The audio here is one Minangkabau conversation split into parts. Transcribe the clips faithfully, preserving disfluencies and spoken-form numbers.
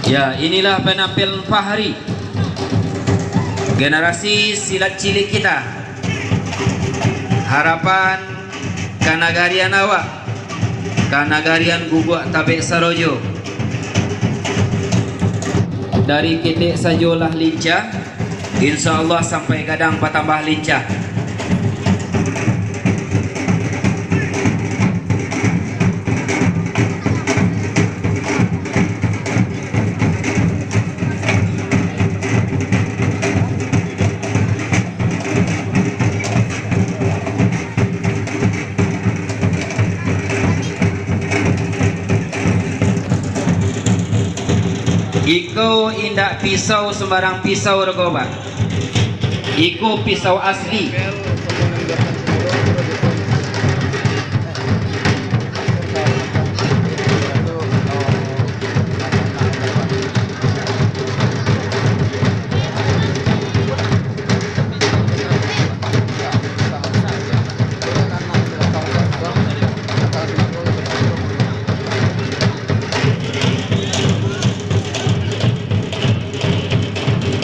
Ya, inilah penampilan Fahri, generasi silat cilik kita. Harapan kanagarian awak, kanagarian Guguak Tabek Sarojo. Dari ketek sajo lah lincah, insya Allah sampai gadang batambah lincah. Iko indak pisau sumbarang pisau doh ko, Pak. Iko pisau asli.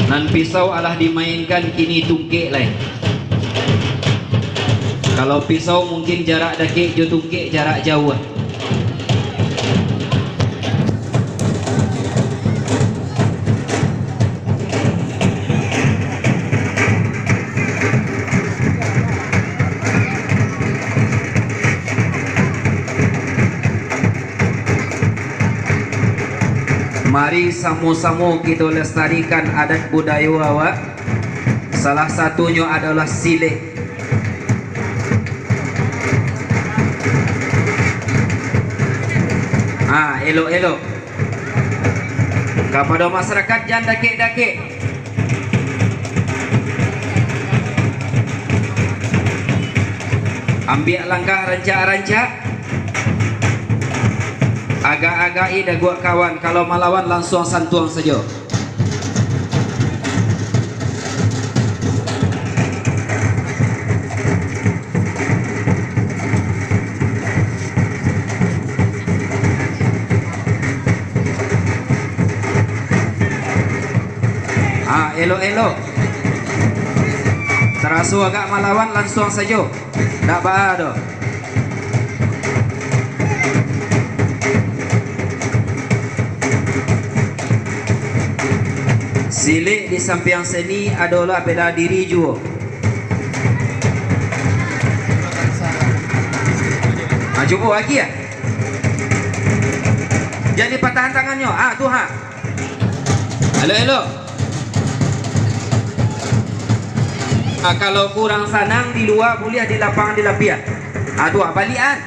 Nan pisau alah dimainkan, kini tungkek lai. Kalau pisau mungkin jarak dakek, jo tungkek jarak jauah. Mari samo-samo kito lestarikan adat budayo awak. Salah satunyo adolah silek. Ha, elok-elok. Kapado masarakat, jan dakek-dakek. Ambiak langkah rancak-rancak. Agak-agak-i daguak kawan, kalau malawan lansuang santuang sajo. Ah, elok-elok. Taraso agak malawan, lansuang sajo. Ndak baa doh. Silek di sampiang seni adolah bela diri juo. Ah, cubo lagi, ah. Jan dipatahan tangannyo. Ah, tu, ha. Elok-elok. Ah, kalau kurang sanang di lua, buliah di lapang, di lapiak. Ah, tu, ah, baliak, an.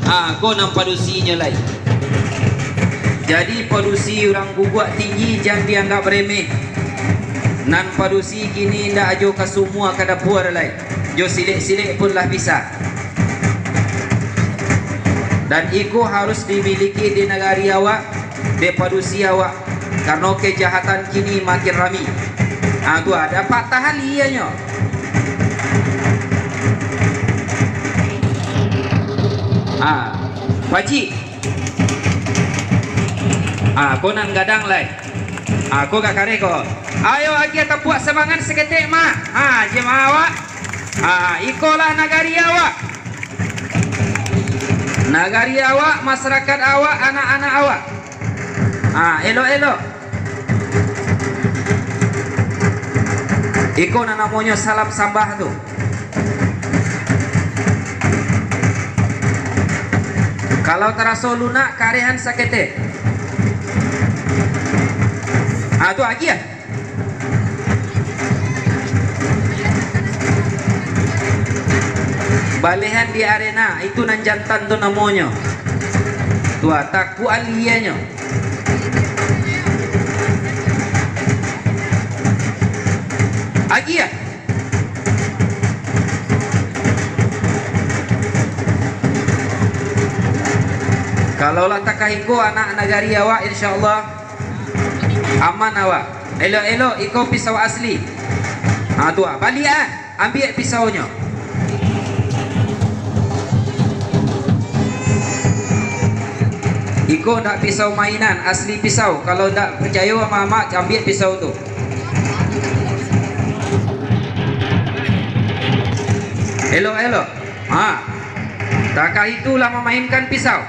Ah, ko nan padusinyo lai. Jadi, padusi urang Guguak Tinggi jan dianggap remeh. Nan padusi kini indak ajo ka sumua ka dapua lai. Jo silek-silek pun lah bisa. Dan iko harus dimiliki di nagari awak, dek padusi awak, karano kejahatan kini makin rami. Ah, tu, ah, dapat tahan lianyo. Ah, Pakcik. Ah, ko nan gadang lai. Ah, ko ka kareh ko. Ayo, agiah tapuak samangan saketek, Mak. Ah, jemaah awak. Ah, ikolah nagari awak. Nagari awak, masarakat awak, anak-anak awak. Ah, elok-elok. Iko nan namonyo salam sambah tu. Kalau taraso lunak, karehan saketek. Ah, tu agiah. Balehan di arena, itu nan jantan tu namonyo. Tu ah, takuak lianyo. Agiah. Kalau lah takah iko anak nagari awak, insya Allah aman awak. Elok-elok, iko pisau asli. Ha, tu ah, baliak ah. Ambiak pisaunyo. Iko ndak pisau mainan, asli pisau. Kalau ndak picayo ama-ama, ambiak pisau tu. Elok, elok. Ha. Takah itu lah mamainkan pisau.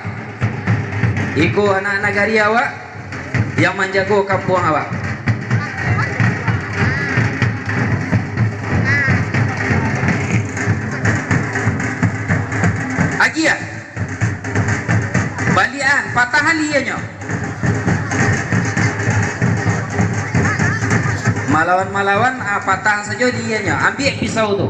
Iko anak nagari awak yang manjago kampuang awak. Agiah. Baliakan, patahan lianyo. Malawan-malawan, ah, patahan sajo lianyo. Ambiak pisau tu.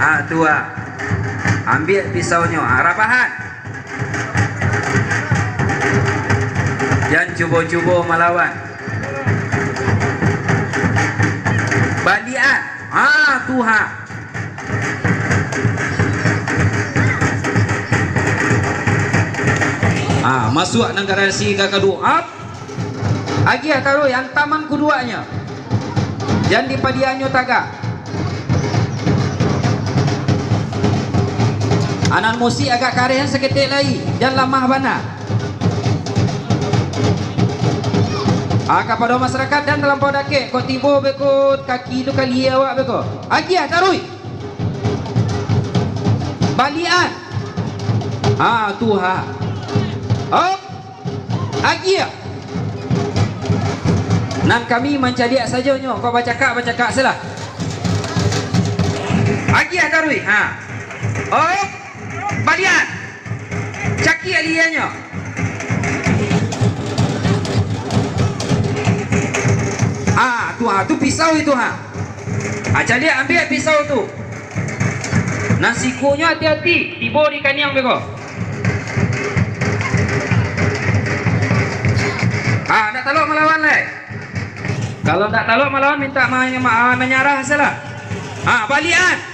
Ah, tu, ah. Ambiak pisaunyo. Ah, rabahan. Jan cubo-cubo malawan. Baliakan. Ha, tu ha. Ha, masuak nan garasi ka kaduo. Ap. Agiah taruih, antaman kuduaknyo. Jan dipadianyo tagak. Anan musik agak kareh saketek lai, jan lamah bana. Ah, kapado masarakat jan talampau dakek, kok tibo beko kaki tu ka lia awak beko. Agiah taruih. Baliakan. Ha, tu ha. Op. Agiah. Nan kami mancaliak sajo nyo, kok bacakak-bacakak se lah. Agiah taruih. Ha. Oh, baliakan. Cakiak lianyo. Ha, tu ha, tu pisau itu ha. Ha, caliak ambiak pisau tu. Nan sikunyo ati-ati, tibo di kaniang beko. Ha, ndak talok malawan lai. Kalau ndak talok malawan, mintak ma-, ma-, manyarah salah. Ha, baliakan.